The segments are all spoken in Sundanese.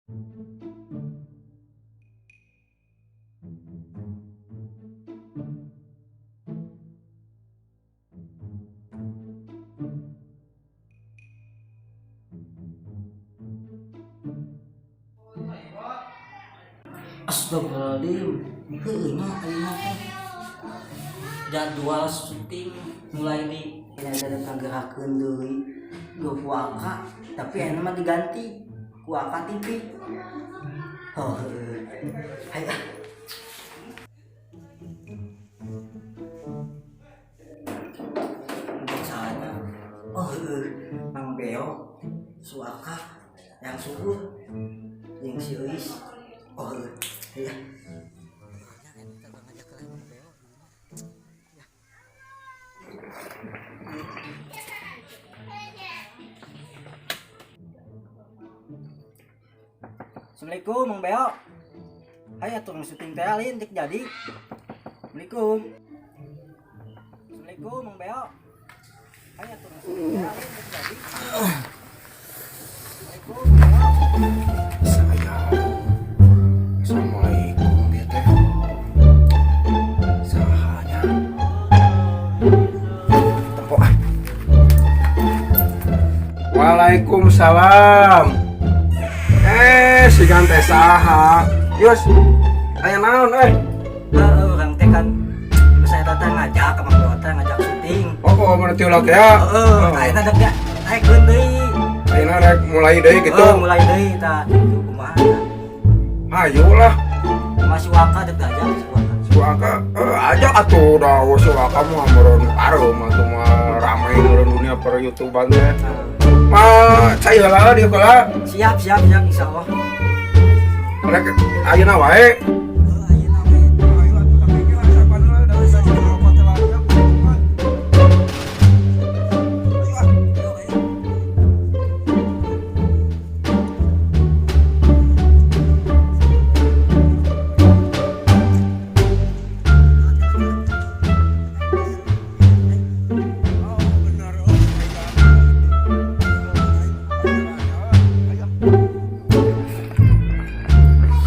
Astagfirullahaladzim, heueuh nya ayeuna teh. Jadwal syuting mulai di ini ada ngagerakeun deui ge Waka, tapi ayeuna mah diganti ku Waka TV. Oh, heueuh. Hayu ah. Sana. Oh, heueuh. Mang Beo, Suaka, yang subur, jeung si Euis. Oh, heueuh. Hayu ah. Assalamualaikum, Mang Beo. Hayu atuh syuting teh alin cek jadi. Assalamualaikum. Assalamualaikum, Mang Beo. Hayu atuh syuting teh alin cek jadi. Assalamualaikum, Mang Beo. Saya. Assalamualaikum dia teh. Sahanya. Tempo ah. Waalaikumsalam. Eh, si teh saha? Yus, aya naon eh? Heeh, urang teh kan saya teh ngajak ke Mang Beo teh ngajak syuting. Oh, mana tiula teh ya? Heeh, ayeuna dek naikeun deui. Ayeuna rek mulai deui gitu. Heeh, mulai deui tah gitu kumaha. Hayu lah. Masih Waka dek diajak si Waka. Si Waka aja atuh dah si Waka mah meureun pareum atuh mah rame meureun dunia per YouTubean teh. Mah cai heula dieu heula. Siap, siap, siap insyaallah. Rek ayeuna wae. Heeh, ayeuna we. Ayo atuh tapi ge asapan heula da bisa rokok teh lah. Ayo ah. Ayo, ayo. Oh, bener oh.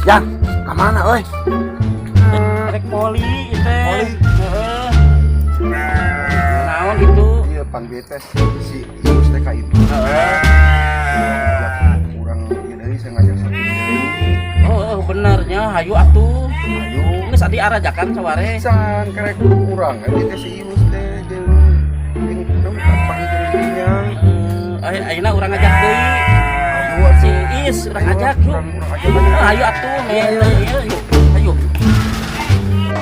Yang, kemana oi? Rek poli itu. Poli. Heeh. Naon gitu. Iya, pan bete si Yus teh ka itu. Kurang ieu deui saya ngajak satu deui. Oh, benernya hayu atuh. Ayo. Geus adi arajakan saware. Pisan kerek urang kan teh si Yus teh jeung jeung jeung panggil dinya. Eh, ayeuna urang ngajak deui. Ayo Si Is urang ajak yuk. Urang urang ajak aja. Ah, hayu atuh, men. Ayo, yuk. Hayu.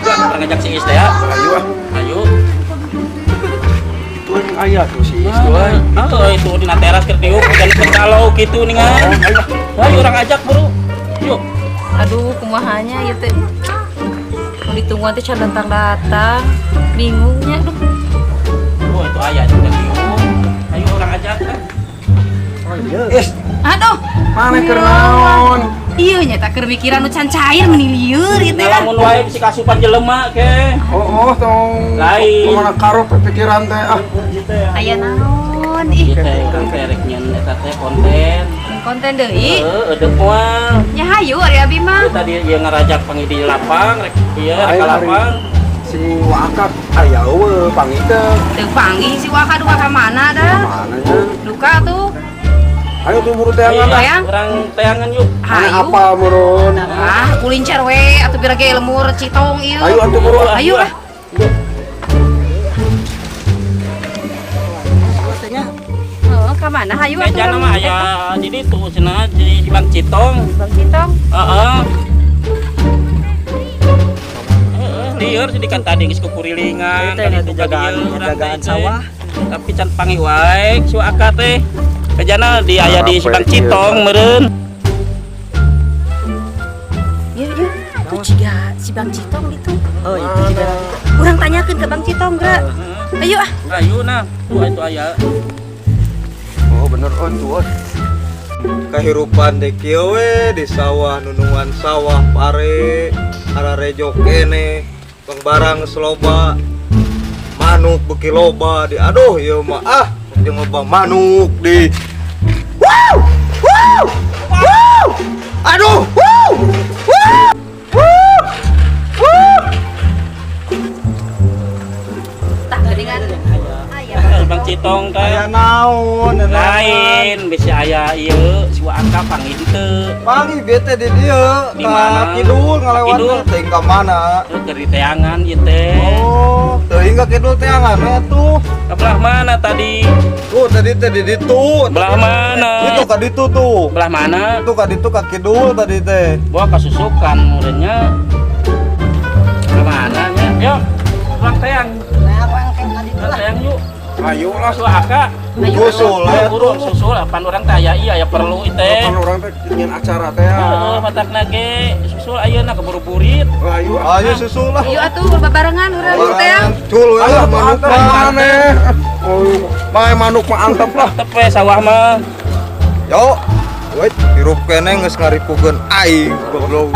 Urang ngajak si Is teh ya. Ayo ah. Hayu. Itu yang aya tuh si Is tuh euy. Ah, itu dina teras keur diuk hujan kalau kitu ningan. Ayo. Hayu urang ajak, Bro. Yuk. Aduh, kumahanya ieu teh. Mau ditungguan teh can datang-datang. Bingungnya duh. Oh, itu aya juga diuk. Hayu urang ajak kan. Is, Aduh, mana keur naon? iya nya tak keur mikiran nu can cair meni lieur ieu teh. Ngalamun wae bisi kasupan jelema ke. Oh, oh, tong. Lain. Kemana karo pikiran teh ah. Aya naon ih, Ieu teh urang teh rek nyeun eta teh konten. konten deui. Heeh, eudeuh moal. Nya hayu ari abi mah. Ieu tadi ieu ngarajak panggil di lapang, rek ieu rek Ayo, ka lapang. Si Wakak aya eueuh panggil teh. Teu panggih si Waka duka ka mana dah? Mana nya? Duka tuh. Ayo tuh buru teangan ah. Hayang. Urang teangan yuk. Mana Hayu. apa murun? Ah, kulincar we atuh pira ge lemur citong ieu. Ayo atuh buru. Ayo ah. Heeh, ka mana hayu atuh? Kayaknya mah aya di ditu cenah di Bang Citong. Bang Citong. Heeh. Heeh, lieur jadi kan tadi geus kukurilingan, Teh, kali itu ka jagaan- dieu urang jagaan teh. sawah. Tapi can panggih wae si Aka teh. Kejana di aya di si Bang Citong meureun. Iya, iya. Tuh ciga si Bang Citong gitu. Oh, itu juga. Urang tanyakeun ke Bang Citong, geura. Ayo ah. Ayo nah, tuh itu aya. Oh bener oh tuh. Oh. Kehidupan teh kieu we di sawah nunungan sawah pare ararejo kene bang barang loba manuk beuki loba di aduh ieu mah ah jeung loba manuk di. Wow wow wow. Aduh. Wuh. Wuh. Wuh. Wuh. Tah geuningan. Aya. Bang Citong teh. Aya naon Lain bisi aya ieu si Waka panggih teu. Panggih bete di dieu. Di mana? Ka kidul ngalewat Kidul. teh ka mana? Teu keur diteangan ieu teh. Oh, teuing ka kidul teangan we atuh. Ka belah mana tadi? Tuh tadi teh di ditu. Belah mana? Itu ka ditu tuh. Belah mana? Itu ka ditu ka kidul tadi teh. Bawa kasusukan murenya. Ke mana nya? Yuk, urang teang. Nah, urang teh tadi Urang teang yuk. Ayo lah. Si Waka. Susul Ayo we. buru susul apan urang teh aya ieu aya perlu ieu teh. Kan urang teh nyeun acara teh. Heeh, matakna ge susul ayeuna keburu-burit. Ayo ah. Ayo susul lah. Ayo atuh babarengan urang teh. Cul we Ayo lah manuk mah. maneh. Oh, mae manuk mah antep lah. Tepe sawah mah. Yo. Wait, hirup kene geus ngaripukeun aing goblok.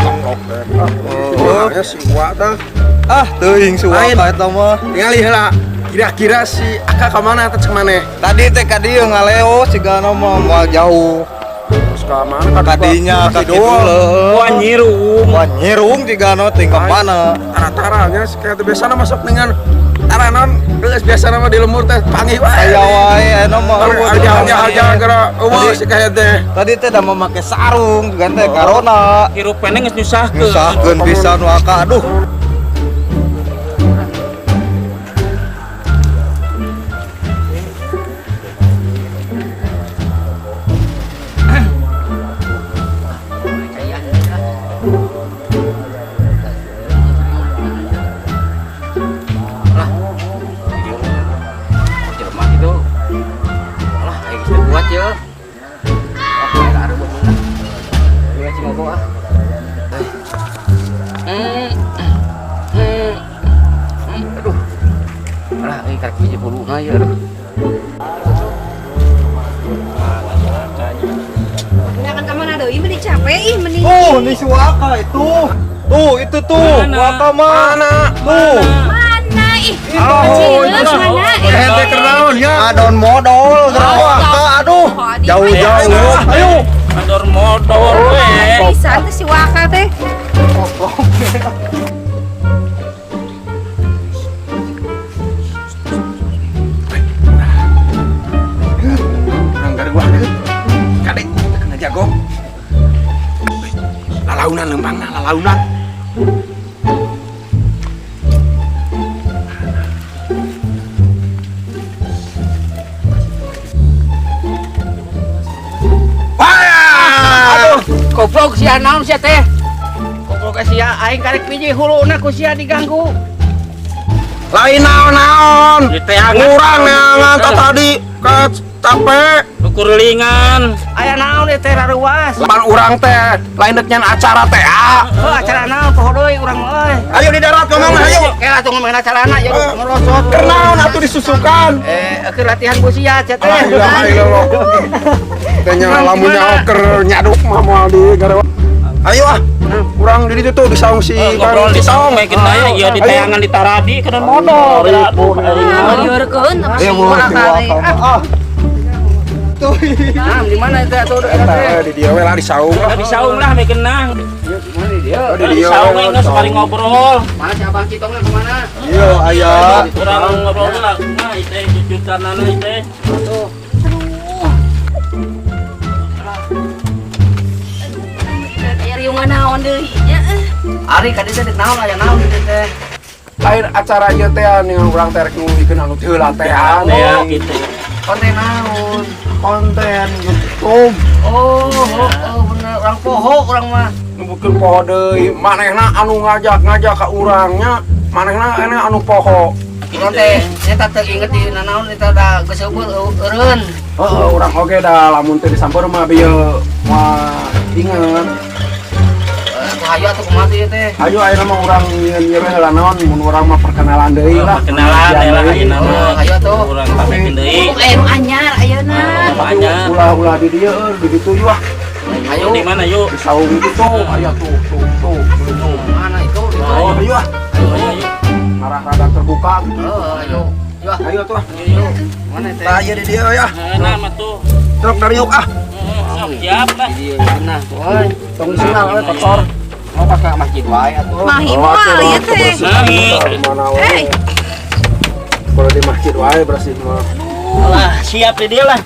Oh, ya si Wa teh. Ah, teuing si Lain. Waka eta mah. Tingali heula. Kira-kira si Aka ka mana teh cek maneh? Tadi teh ka dieu ngaleo sigana mah moal jauh. Terus ka mana? Ka dinya ka kidul. Heueuh. Wah nyirung. Wah nyirung sigana teh ka mana? Tara-taranya kayak teh biasana masuk dengan taranon geus biasana mah di lemur teh panggih wae. Aya wae aya mah. Harga-harga gara eueuh si kayak teh. Tadi teh da make sarung gan teh corona. Hirup keneh geus nyusahkeun. Nyusahkeun pisan Waka aduh. Jelema gitu. Alah, aing geus buat ye. Ah, eta areubeut lah. Ieu cing ngogo ah. Aduh. Alah, aing karek hiji huluna ye aduh. Nya kan ka mana deui meni capek ih meni. Tuh, ini si Waka itu. Tuh, itu tuh. Mana? Waka mah. Mana? Tuh. Mana ih? Oh, Kecil mana ih? Hente kenaon ya? Adon modol geura Waka aduh. Jauh-jauh. Ayo. Ador modor we. Bisa teh si Waka teh. Urang garuwakeun. Kade kena jago. Lalaunan lempangna lalaunan. Wah! Aduh, goblok sia naon sia teh? Goblok sia aing karek piji huluna ku sia diganggu. Lain naon-naon. Diteangan. Ngurang neangan tah tadi ke capek. Kukurulingan. Aya naon ieu teh raruas? Pan urang teh lain dek nyan acara teh ah. Heuh, acara naon poho deui urang mah euy. Ayo di darat ngomong ayo. Kayak atuh ngomongin acarana ya ngerosot. Keur naon atuh disusukan. Keur latihan ku sia sia teh. La ilaha illallah. Teh nya lamunnya keur nyaduk mah moal di garewa. Ayo ah. Urang di ditu tuh di saung si Kang Ngobrol di Citong. saung we kita ya ieu diteangan di taradi kana modor. Aduh, aing mah. Liurkeun sama si Ayo si Waka teh. Waka mah. Ah. Tuh. Nah, di mana teh atuh Eta we di dieu we lah di saung lah. Di saung lah we kenang. Mana di dieu? Oh, di Di dieu. saung we geus bari ngobrol. Mana si Abang Citongnya kemana? Iya, aya. Urang ngobrol lah. Nah, ieu teh cucutanana ieu teh. Tuh. Aya riungan naon deui nya. Ari ka dieu teh naon aya naon di teh? Lain acara ieu teh nih urang teh rek nuluykeun anu teu heula teh ah. Ya gitu. Konten naon? Konten YouTube. Oh, oh, oh bener urang poho urang mah. Nubukeun poho deui manehna anu ngajak-ngajak ka urangnya, manehna ene anu poho. Urang teh eta teu inget di nanaon eta da geus eueuh eureun. Heeh, urang oge da lamun teu disamper mah bieu moal inget. Atuh hayu atuh kumaha ieu teh? Ayo ayeuna mah urang nyieun ieu we heula naon mun urang mah perkenalan deui lah. Perkenalan ya lah ayeuna mah. Oh, hayu atuh. Urang pamitin deui. Aya nu anyar ayeuna. Anyar. Ulah-ulah di dieu euy, di ditu yeuh ah. Ayo. Di mana yuk? Di saung itu tuh, aya tuh tuh tuh tuh. Mana itu? Itu. Oh. Ayo ah, Ayo ayo ayo. arah rada terbuka gitu. Oh, ayo. Yo. Ayo tuh ah. Ayo. Mana teh? Tah ieu di dieu ya. Nah, mah tuh. Truk dari yuk ah. Heeh, sok. Siap lah. Di dieu nah, euy. Tong disenal euy kotor. Mau pas ka masjid wae atuh. Mahi moal ieu teh. Mahi. Mana wae. Eh. Kalau di masjid wae bersih mah. Lah, siap di dia lah.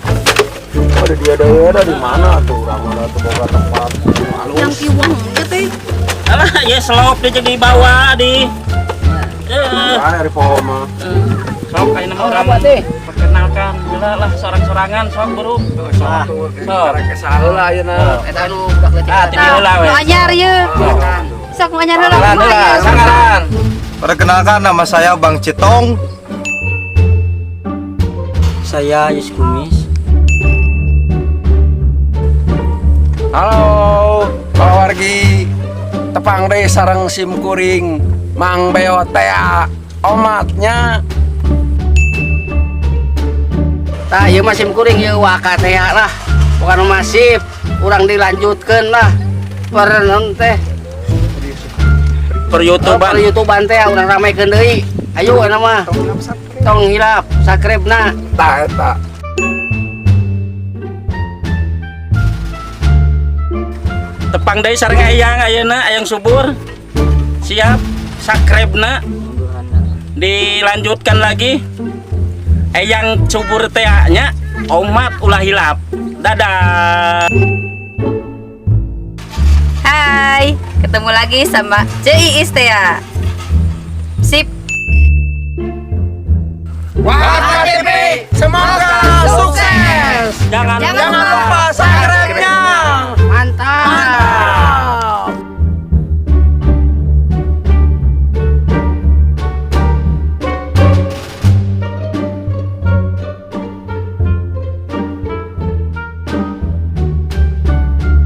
Oh, di dia deui ada di mana tuh urang mana tuh boga tempat halus. Yang piwang ieu teh. Alah, ya selop dia jadi bawa di. Eh, Mana ari poho mah. sok ayeuna mah urang perkenalkan bila lah sorang-sorangan sok buru. Sok tuh karek saheula ayeuna. Eta anu budak leutik. Ah, ti heula we. Nu anyar ieu. Sok nu anyar heula Lah, kumaha lah, ieu? sangaran. Perkenalkan, nama saya Bang Citong. Saya Yus Kumis. Halo, wargi tepang deui sareng sim kuring Mang Beo tea omatnya. Tah ieu mah sim kuring ieu waka teh lah. Bukan masif, urang dilanjutkeun lah. Per naon teh? Per YouTubean. Per YouTubean teh urang ramekeun deui. Ayo ana mah. Tong hilap subscribe na. Tah eta. Tepang deui sareng ayang ayeuna ayang subur. Siap, subscribe-na. Dilanjutkan lagi. Eyang subur teh nya omat ulah hilap. Dadah. Hai, ketemu lagi sama Ci Istea. Sip. Waka TV, semoga sukses.